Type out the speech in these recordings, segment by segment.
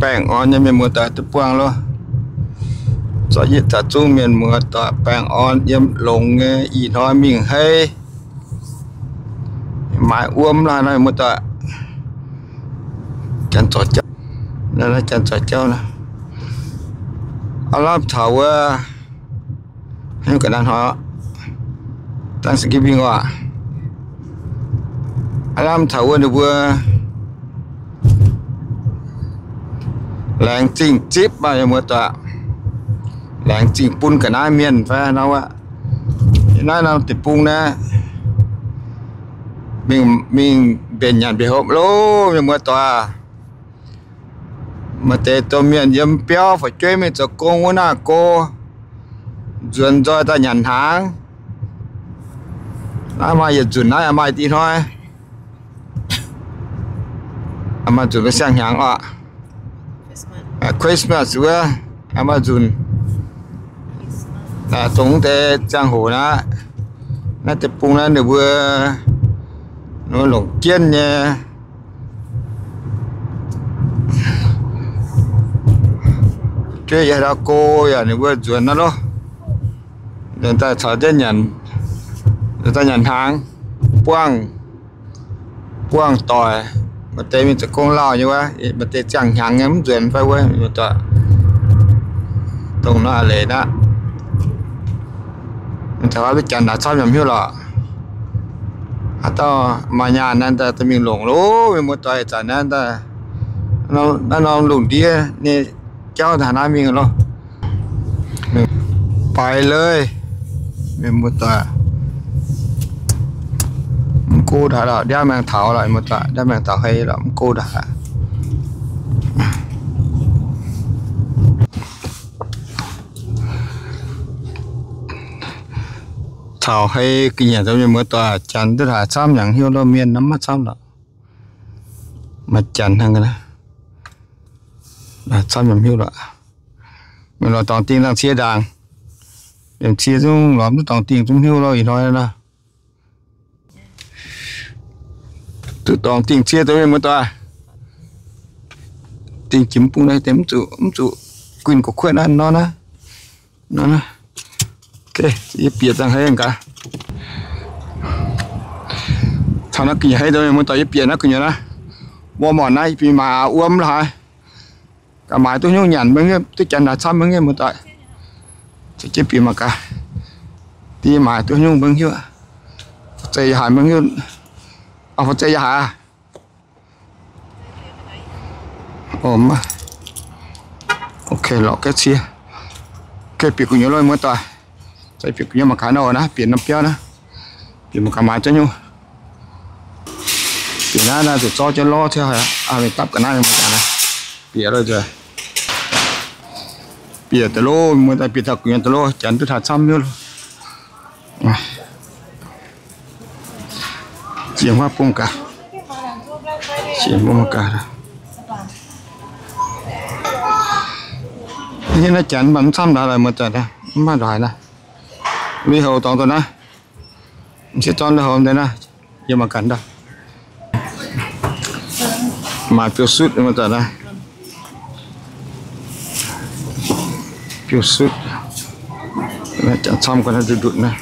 baengh orn nyei mienh muoz-doic duqv buangh loh. Zorqv yietc zungv mienh muoz-doic baengh orn yiem longx nyei ih hnoi mingh hei. Maaiz wuom laaih nor muoz-doic. Janx zorc jauv, janx zorc jauv nor. Aav lamh taux wuov, haaix nyungc ga'naaiv hnoi, Thanksgiving oc. Aav lamh taux wuov ninh mbuo laengz zingh zipv aqv, mienh muoz-doic. Laengz zingh bun ga'naaiv mienh fai nor aqv. Naaiv norm deic-bung naaiv, mingh, mingh mbenc nyanc mbenc hopv loh, mienh muoz-doic. Maaih deix domh mienh yiem biauv fu'jueiv mingh zoux gong wuov naaiv go, nzuonx nzoih daaih nyanc hnaangx. Naaiv maaih yietc nzunc naaiv maaih ih hnoi. Maaih nzunc mbuo siang-hnyangx oc. Christmas wuov, maaih nzunc. Dongh deix ziangh hoc naaiv, naaiv deic-bung naaiv ninh mbuo longc jienv nyei. Jueiv yaac haaix dauh go yaac ninh mbuo nzuonx naaiv loh. Nzuonx daaih caux jienv nyanc, nzuonx daaih nyanc hnaangx, buangh, buangh doic. Maaih deix mingh zoux gong lauh nyei wuov, maaih deix ziangh hnyangx nyei mv nzuonx fai wuov, dongh naaiv leiz naaiv. Mv taux wuov janx naaic camv yaac mv hiuv lorqc. Haaix dauh maaih nyaanh naaiv daaih mingh longc loh, mienh muoz-doic, ih zanc naaiv daaih, naaiv norm lungh ndiev nyei jauv haaix naaiv mingh loh. Baaix leiz, mienh muoz-doic. Mv go ndaaih lorqc, ndiangv maengx taux lorqc, mienh muoz-doic, ndiangv maengx taux hei lorqc, mv go ndaaih. Taux hei ga'nyiec zoux mienh muoz-doic, janx duqv haaix camv yaac hiuv loh, mienh nor maiv camv lorqc. Maaih janx hnangv, camv yaac hiuv lorqc. Mienh lorz dorngx dingh dangh cie ndaangc, liemh cie zungv lorz duqv dorngx dingh zungv hiuv loh ih hnoi nor. Duqv dorngx dingh cie deix mienh muoz-doic. Dingh jiex mv bung naaiv deix mv zuqc, mv zuqc guinh gu'kuotv naaiv nor naaiv. Nor naaiv. Yie bieqc zangh hei gaax. Taux naaiv gu'nyuoz hei deix mienh muoz-doic, yie bieqc naaiv gu'nyuoz naaiv, Walmart naaiv, yie bieqc maaiz wuom laaix. Gaax maaiz duqv nyungc nyanc mbuo nyei, duqv janx haaix camv mbuo nyei muoz-doic. Za'gengh bieqc mangc gaax, diex maaiz duqv nyungc mbuo hiuv. Fai zeiz yaac haiz mbuo hiuv. Fai zeiz yaac haiz. Ok, lorz gaeqv cie. Ok, bieqc gu'nyuoz loh muoz-doic. Za'gengh bieqc gu'nyuoz mangc gaax nor naaiv, bieqc norm biauv naaiv. Bieqc mangc gaax maaiz duqv nyungc. Bieqc naaiv naaiv zuqc zorqv jienv lorv tiuv haic, mingh dapv ga'naaiv mangc gaax naaiv. Bieqc loh nzueic. Bieqc daaih loh, muoz-doic, bieqc taux gu'nyuoz daaih loh, janx duqv taux camv nyei loh. Jiex huaav bung gaax. Jiex huaav bung gaax. Yie naaiv janx mv baac mv camv ndaaix lorqc, muoz-doic, mv maaih ndaaix naaiv. Lui-houx dorngx daaih naaiv. M'sieqv zorn lui-houx deix naaiv. Yie mangc gaax ndaaih. Maaiz biouv-sutv muoz-doic naaiv. Biouv-sutv. Naaiv janx camv ga'naaiv ndutv-ndutv naaiv.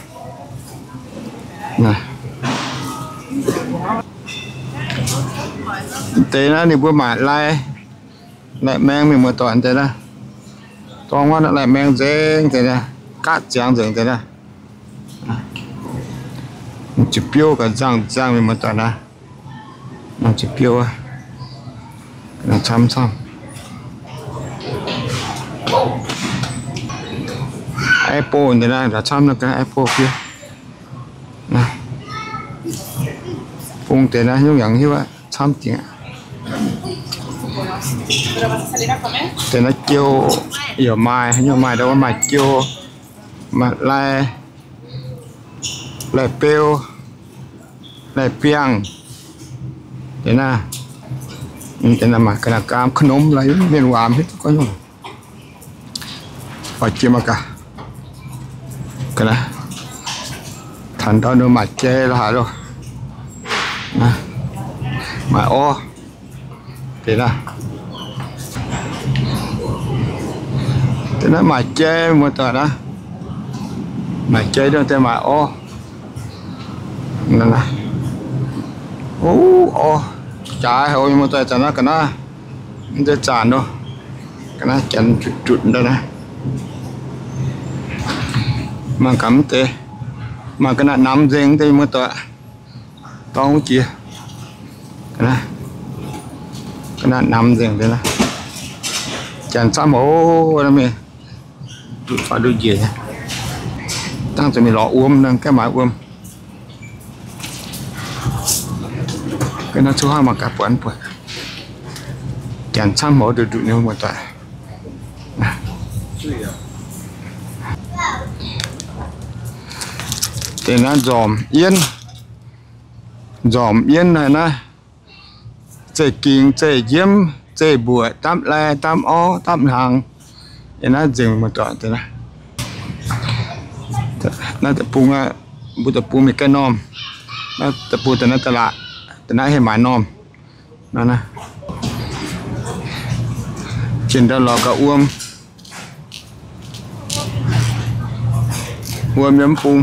Deix naaiv ninh mbuo maaic lai, lai-maeng mingh muoz-doic deix naaiv. Dorng wuov lai-maeng nzengc deix naaiv, gaatv ziangx nzengc deix naaiv. Ziepc biouv ga'nzangc nzangc mingh muoz-doic naaiv. Ziepc biouv, camv camv. Apple deix naaiv, camv naaiv ga'apple biouv. Bung deix naaiv nyungc yaac hiuv aqv, camv dingc aqv. Deix naaiv jiou yaac maaih, nyungc maaih ndau wuov maaih jiou, maaih lai, lai-beu, lai-biangh. Deix naaiv, deix naaiv maaih ga'naaiv gaam ขนม lai, mienh waamz hiuv duqv gorngv nyungc. Oix jiex mangc gaax. Ga'naaiv, taux ndau ninh maaih jai lorqc haaix loh. Maaih orv. Deix naaiv, Deix naaiv maaih jai, muoz-doic aac. Maaih jai dongh deix maaih orv. Orv jaaix haic, muoz-doic, zanc naaiv ga'naaiv, mv deix zanc nor, ga'naaiv janx ndutv-ndutv daaih naaiv. Mangc gaax mv deix, maaih ga'naaiv namx nzengc deix, muoz-doic. Dorngv wuov jiex, ga'naaiv namx nzengc deix, janx camv haic mingh. Ndutv faaux ndutv njiec nyei. Dangh zuqc mingh lorz wuom, naaiv gaav maaiz wuom. Ga'naaiv cuotv hnangv mangc gaax buatc mv buatc. Janx camv haic, ndutv ndutv nyei, muoz-doic. Deix naaiv nzormc yienv, nzormc yienv haic naaiv. Zeiv-gingx, zeiv-njiemv, zeiv-mbuoqc, dapv lai, dapv orv, dapv hnaangx. Yiem naaiv nzengc, muoz-doic. Naaiv deic-bung, mbuo deic-bung mingh gaengh normh. Naaiv deic-bung daaih naaiv da'laatc, da'naaiv heh maaiz normh. Naaiv, jiex ndau lorz gauh wuom. Wuom yiem mv bung.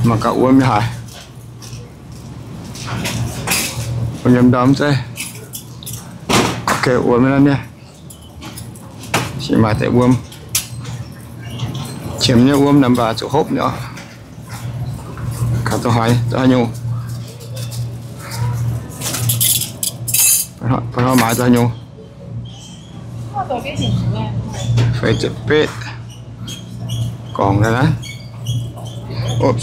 Mangc gaax wuom nyei haaix. Wuom yiem ndau mv zeiz. Ok, wuom nyei naaiv mienh. Maaih deix wuom. Qiemx nyei wuom naaic mv baac zuqc hopv nyei oc. Kaux zoux haaix, zoux haaix nyungc? Baac hnoi maaiz zoux haaix nyungc? Feix ziepc betv gorngv naaiv. Opv,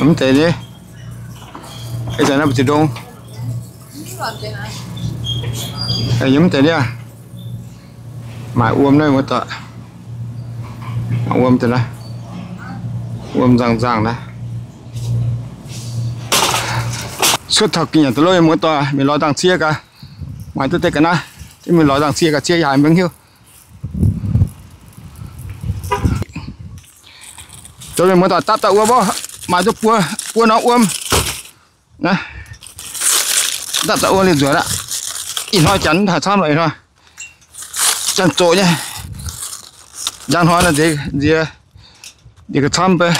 mv deix nyei. Ih zanc naaiv mbu'ziex ndongx. Yiem mv deix niaa. Maaiz wuom naaiv, muoz-doic. Wuom deix naaiv. Wuom nzangc-nzangc naaiv. Cuotv taux ga'nyiec da'lov, muoz-doic, mingh lorz nzangc-cie gaax. Maaiz duqv deix ga'naaiv, mingh lorz nzangc-cie gaax, cie yaac haiz mv hiuv. Zoux mienh muoz-doic dapv daaih wuom oc. Maaiz duqv buo, buo norm wuom. Dapv daaih wuom liuz nzuonx aqv. Ih hnoi janx haih camv lorqc, ih hnoi. Janx zoqc nyei. Njang hnoi nor nziex, nziex, nziex ga'camv bei.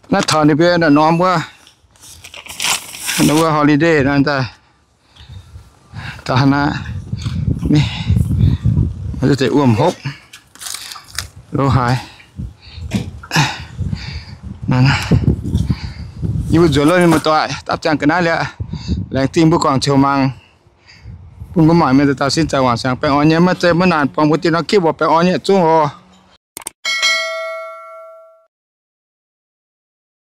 Naaiv taux ninh mbuo naaiv norm wuov, wuov holiday naaiv daaih. Da'hnangv naaiv, mv deix wuom hopv, lo haaix. Yie mbuo nzuonx lov mienh muoz-doic, dapv ziangx ga'naaiv liuz, laengz zingh mbuo guangc ziouc mangc. Bun mbuo maanc mienh dauh dauh sin zaangc wangc siangx baengh orn nyei, maiv zeiz maiv naanc, buangh mbuo dieh norm kipv mbuo baengh orn nyei zungv oc.